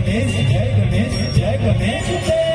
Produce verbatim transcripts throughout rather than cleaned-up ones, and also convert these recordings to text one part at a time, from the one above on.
गणेश, जय गणेश, जय गणेश देवा।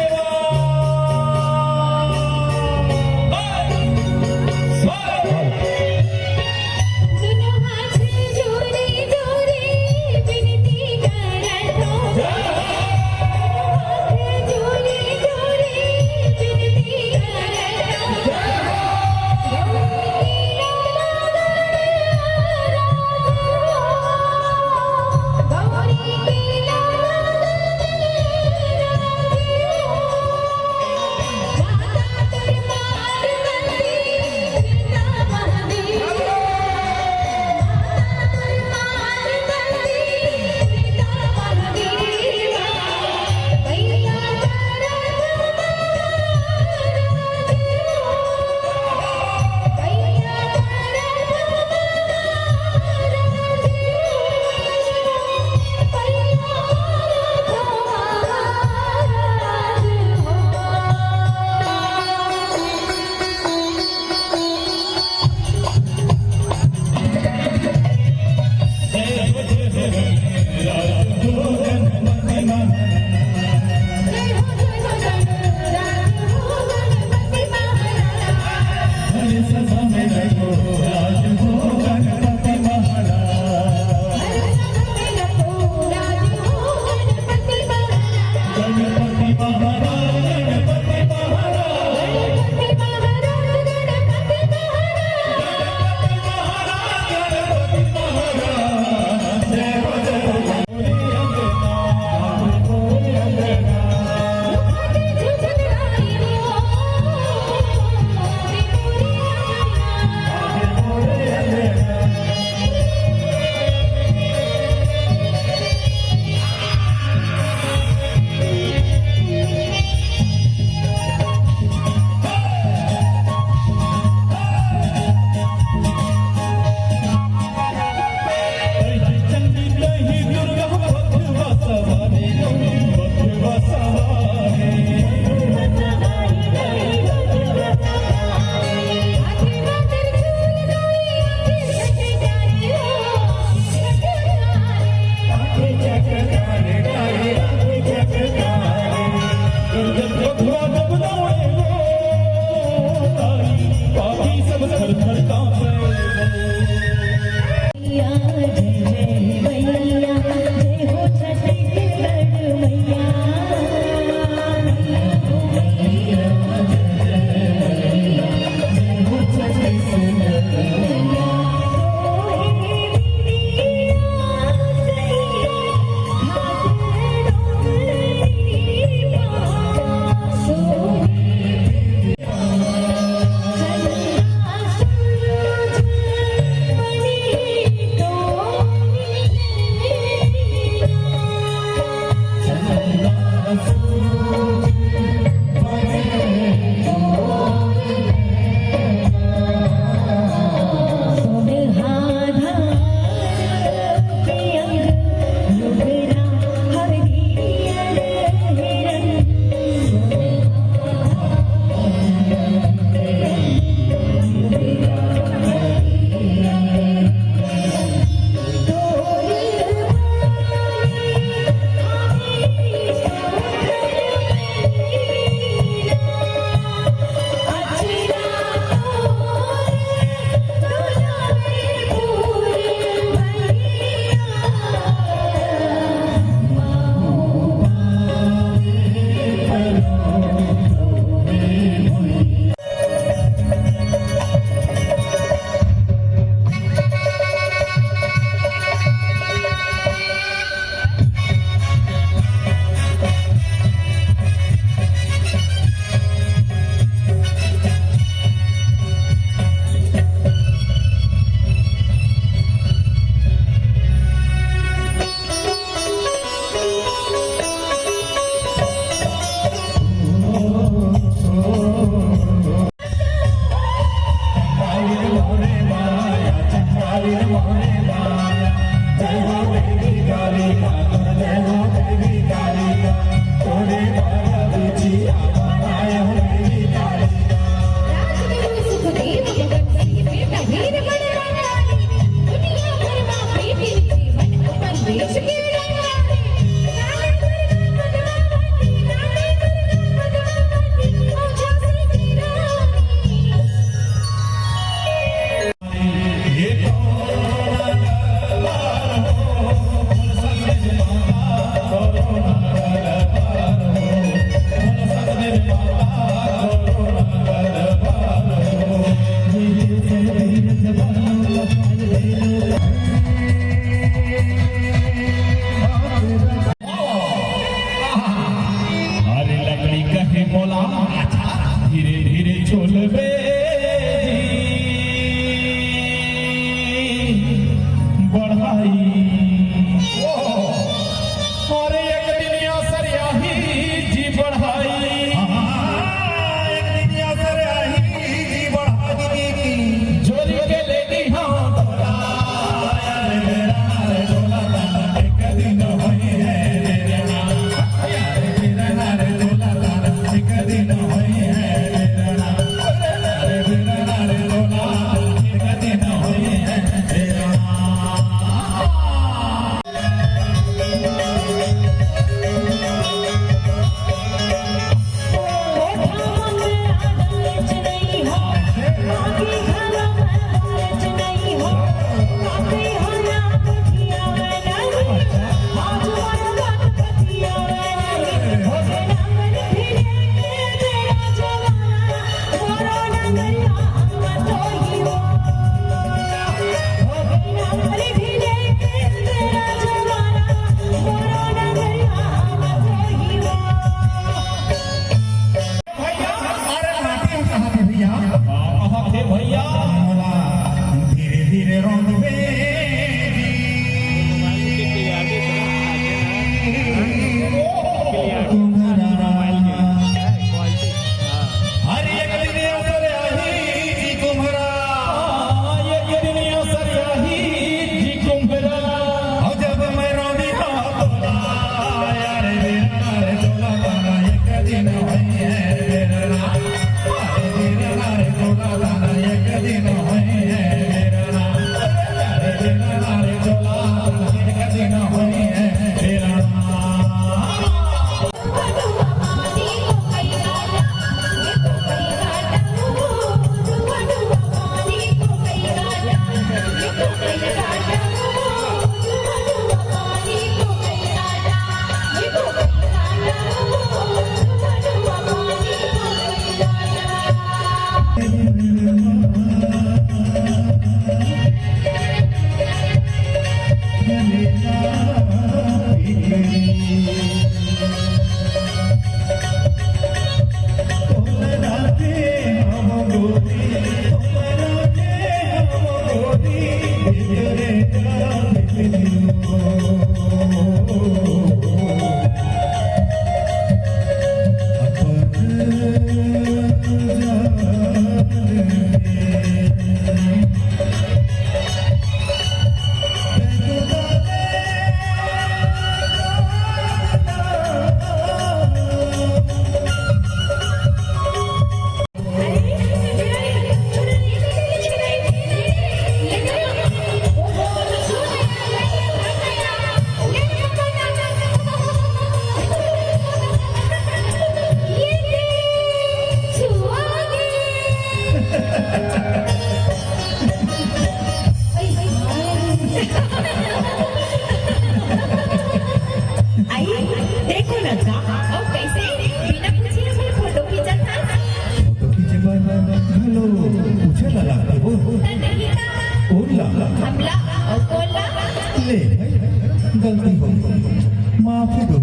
माफी दो।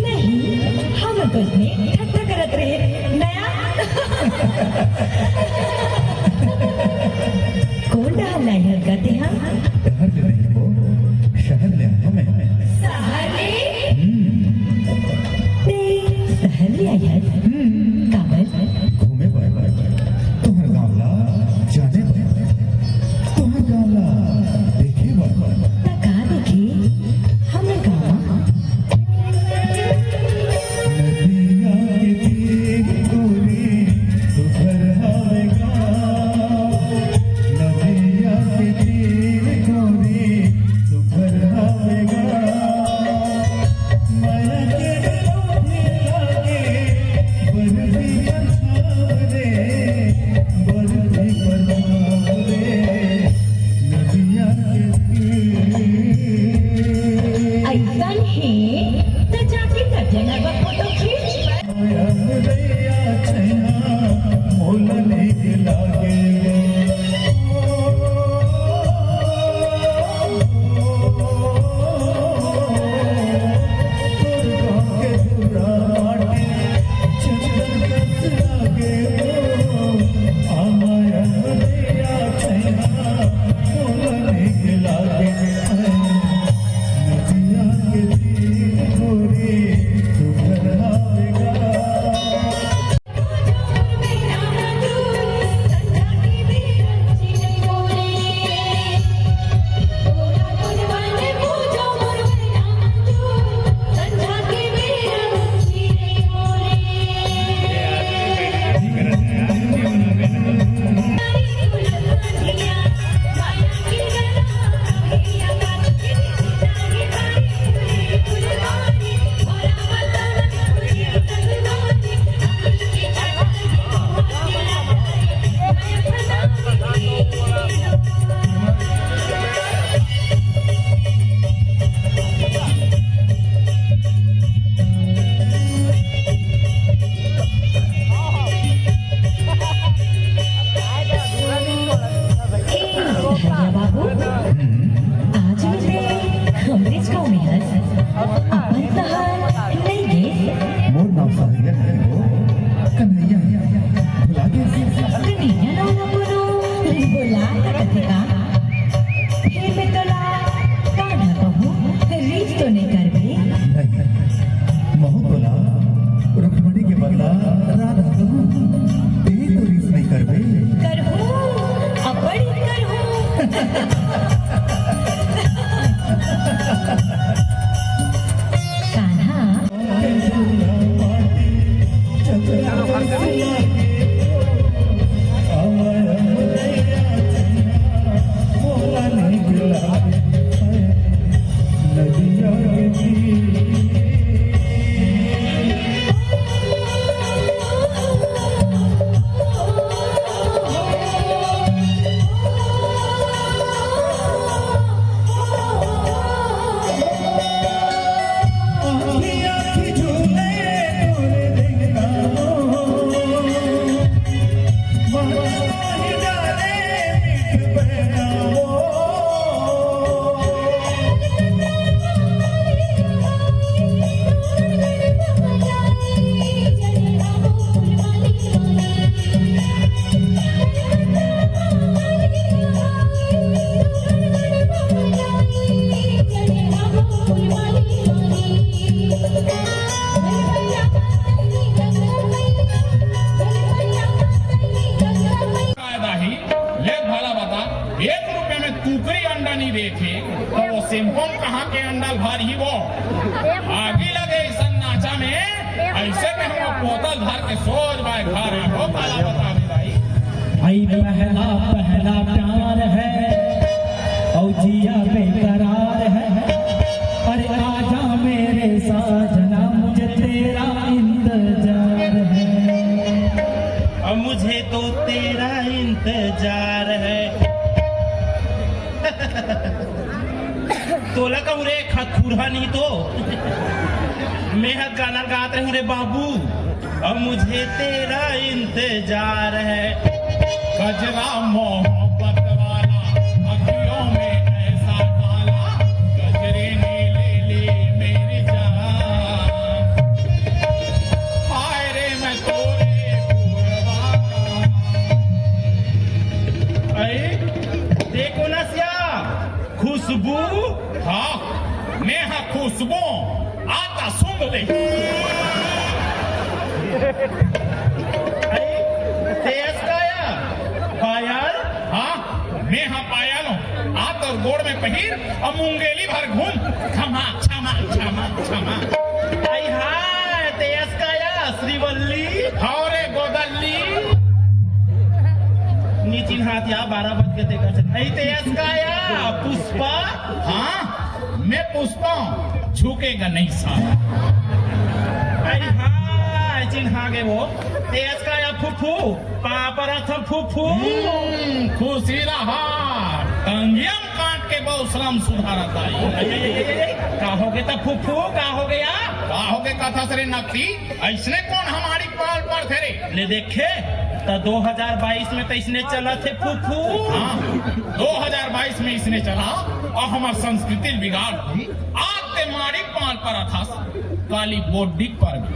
नहीं, हम तो इतने ठट्टा करत रहे। नया। कौन डहर लाई हर कहते हैं? डहर ले नहीं हो, शहर ले आया मैं। शहर ले? हम्म। ते शहर ले आई है? हम्म। काबर? घूमे बर, तुहर गाँव ला जाने बर, तुहर गाँव ला देखे बर। त का देखे हमर गाँव म? नदिया के तीर गोरी सुघर हवे गा, नदिया के तीर गोरी सुघर हवे गा। अइसन हे, त जाके नदिया नगर फोटो खींच। ए, भैया बाबू, आज ले ते हमरेच गाँव में हस, अपन शहर नइ गे। मोर नाम सहरिया नइ हो, कन्हैया हे, भुला गे। कन्हैया नाम ला कोनो भुला सकथे का? फेर मैं तोला कान्हा कहूँ, रीस तो नइ करबे? नहीं, महूँ तोला रुक्मणी के बदला राधा कहूँ, तें तो रीस नइ करबे। करहूँ, अब्बड़ करहूँ। कान्हा। फायदा ही, ले भला बता, एक रुपया में कुकरी अंडा नहीं देथे, त वो सेम्पम कहाँ के अंडा ल भरही वो? आगी लगे अइसन नाचा में, अइसे में हम पोतल धर के सोच बाय घर आबो, काला बताबे भाई। भाई पहला, पहला प्यार है, और जिया बेकरार है, अरे आजा मेरे साजना, मुझे तेरा इंतजार है। और मुझे तो तेरा इंतजार है। तोला कहूँ रे, खतखुरहा नहीं तो। मैं ह गाना गात रहूँ रे बाबू। अब मुझे तेरा इंतजार है। गजरा मोहब्बत वाला, अखियों में ऐसा काला, गजरे ने ले ली। मैं हा खुशबू, आता सूंघ ले। अरे, तेज काया, पायल? हाँ, मैं हा पायल हूँ। आ तोर गोड़ में पहिर अउ मुंगेली भर घूम। छमा, छमा, छमा, छमा। आई हाय, तेज काया, श्रीवल्ली। हौ रे गोदल्ली। नीचिन हाथ या बारह बज के तेकर से। आई तेज काया, पुष्पा। हाँ, मैं पूछता हूँ, झुकेगा नहीं साला। अरे हाँ, चिन्हा गे वो। तेज काया फुफू, पापा रथम फुफू। हम्म, खुशी रहा, टंगियम काट के बौसलम सुधारत आई। अरे, अरे, अरे, अरे, का हो गया था फुफू, का हो गया? का हो गया कथा सरे नकती? ऐसने कोन हमारी पाल पर थे रे? ले देखे, त दो हजार बाईस में त इसने चला थे फुफू। हाँ, दो हजार बाईस में इसने चला अउ हमर संस्कृति बिगाड़ दी। आज ते माड़ी पाल पर अथस, काली बोड्डी परबे।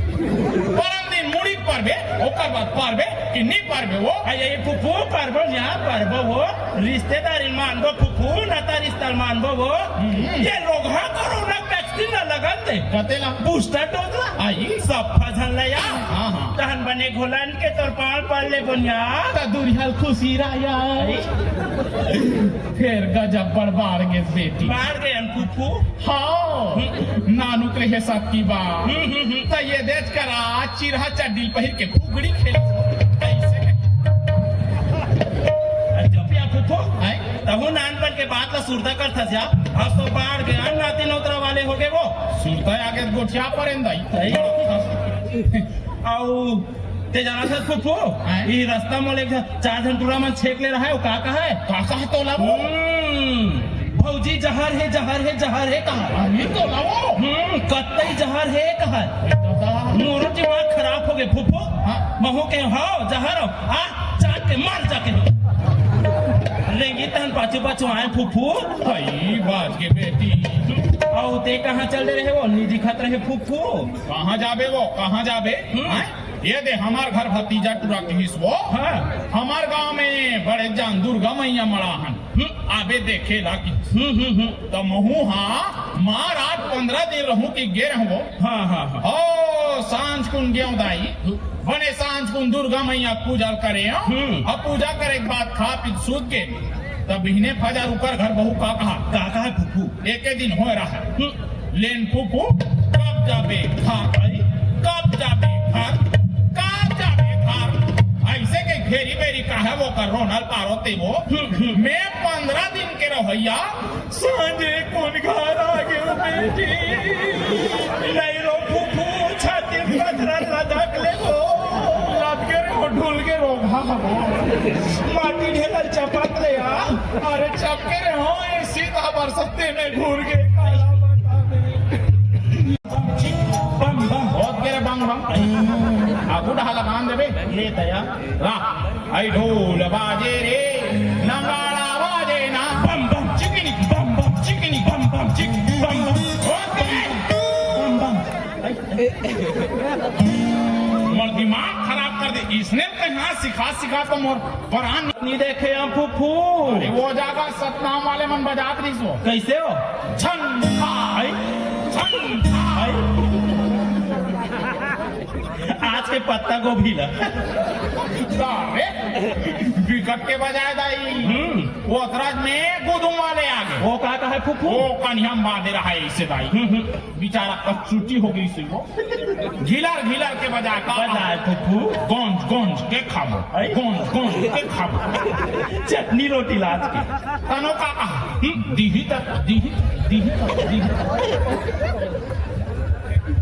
परम दिन मुड़ी परबे, ओकर बाद परबे कि नी परबे वो? अरे फुफू, परबो या परबो वो, रिश्तेदारी मानबो फुफू, ना ता रिश्ता मानबो वो। हम्म। ये रोगहा कोरोना वैक्सीन ना लगन दे। कतेला? बूस्टर डोज ला। आई। सब फजल ला या। हाँ, हाँ। तहन बने घोलन के तोर पाल पर ले बोनिया। त दुरिहल खुशी राया। आई। फेर गजब बड़ बाढ़ गे बेटी। बाढ़ गे अन फुफू। हाँ। हम्म। नानुक रहे सत की बात। हम्म, हम्म, हम्म। त ये देख करा चिरहा चड्डी पहिर के फुगड़ी खेल। कैसे? अरे चुप या फुफू। आए? तहु नानपन के बात ला सुरता करथस या। अब तो बाढ़ गे अन नाती नोतरा वाले हो गए वो। सुरता आगे गोठिया परेन दाई। सही। अउ ते जानत हस फुफू, हैं? ई रास्ता म ले एक झन, चार झन टूरा मन छेक ले रहा है, वो का कहा है? का कहा तोला वो? हम्म, भौजी जहर है, जहर है, जहर है कहा है। अरे तोला वो? हम्म, कत्तई जहर है कहा है। दादा। मोरो दिमाग खराब हो गए फुफू। हाँ। महू के हाव जहर हो, आ चाट के मर जाके। लेंगी तहन पाछू पाछू आए फुफू। हई बाज के बेटी। अउ ते कहाँ चल दे रहे वो? नी दिखत रहे फुफू। कहाँ जाबे वो? कहाँ जाबे? हम्म। हैं? ये दे, हमार घर भतीजा टूरा किहिस वो। हाँ। हमार गांव में बड़े जान दुर्गा मैया मड़ा हन। हम्म। आबे देखे ला किहिस। हम्म, हम्म, हम्म। त महू हा मार आज पंद्रह दिन रहूं कि गे रहूं वो। हाँ, हाँ, हाँ। ओ, सांझ कुन गेव दाई। हम्म। बने सांझ कुन दुर्गा मैया के पूजा करे हो। हम्म। अब पूजा करे के बाद खा पी के सूत के। तब बिहने फजर उकर घर बहू का कहा। का कहा फुफू? एके दिन होए रहा। हम्म। लेन फुफू, कब जाबे घर? कब जाबे घर? कब जाबे घर? ऐसे के घेरी बेरी काहे वो कर रोनल पारो ते वो? मैं पंद्रह दिन के रहैया, सांझे कोन घर आ गयो बेटी? नहीं रो फुफू, छाती में पत्थर लदक ले वो। लदके रे वो ढुल के रोगहा हो। माटी ढेलल चपत ले आ। अरे चपके रे हो, सीधा बरसते में घूर के काला बता दे। Bomb, bomb. बहुत के रे बम, बम। आगू डहा लगान देबे। ले दया। ला, आई ढोल बाजे रे, नगाड़ा बाजे ना। बम, बम, चिकनी, बम, बम, चिकनी, बम, बम, चिक, बम, बम। बहुत के रे। Bomb, bomb. मोर दिमाग खराब कर दे। इसने कहीं सिखा, सिखा तो मोर परान नी देखे हम फुफू। अरे वो जागा सतनाम वाले मन बजात रहिस वो। कैसे हो? छन छा, आई। छन छा। आई। आज के पत्ता गोभी ला। अरे, बिकट के बजाए दाई। हम्म। वो अतराज में गुदुम वाले आ गए। वो का कहा फुफू? वो कनिया बांधे रहा है इसे दाई। हम्म, हम्म। बेचारा कचुटी हो गई सी वो। घिलर घिलर के बजाए का? बजाए फुफू। गंज गंज के खाबो। आई? गंज गंज के खाबो। चटनी रोटी लाज के। तनो का कहा? हम्म, दीही तक, दीही तक, दीही तक, दीही तक।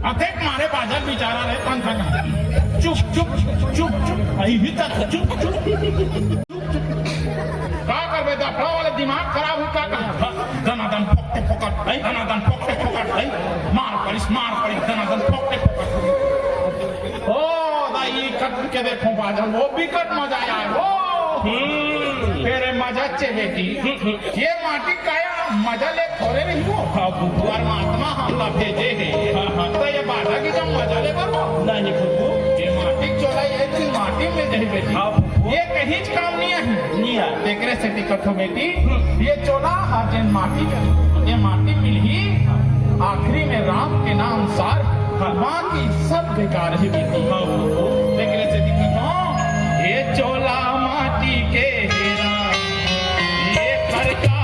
अतेक मारे बाजत बेचारा रे, तन तन। चुप, चुप, चुप, चुप। दीही तक, चुप, चुप। का करबे, दफड़ा वाले दिमाग खराब हुई का? का दनादन फोकटे फोकट, हैं? दनादन फोकटे फोकट, हैं? मार पड़िस, मार पड़िस, दनादन फोकटे फोकट। ओ दाई, कट के देखो बाजन, वो बिकट मजा आए वो। हम्म। फेर मजा चे बेटी। हम्म, हम्म। ये माटी काया मजा ले थोरे रही हो। हाँ, फुफू। परमात्मा हमला भेजे हे। हाँ, हाँ। तो ये बाजा की जब मजा ले बर हो। नहीं, फुफू। ये माटी चोला, ये तू माटी में जाही बेटी। हाँ, फुफू। ये कहीं काम नहीं है। नहीं है। तेकरे सेती कथो बेटी, हम्म। ये चोला हर जेन माटी में, ये माटी मिलही, बाकी सब बेकार ही बीती। हाँ, वो, वो, लेकिन ऐसे दिखी, हाँ, ये चोला माटी के हेरा, ये खड़का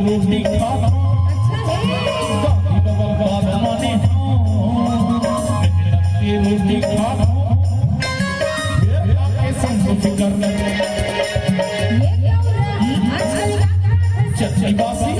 रोटी खा, अच्छा है। बाबा, बाबा माने, रोटी खा, फिर आके संतुष्ट कर। ये क्या हो रहा है? आजकल क्या कर रहे हैं? चटनी बासी।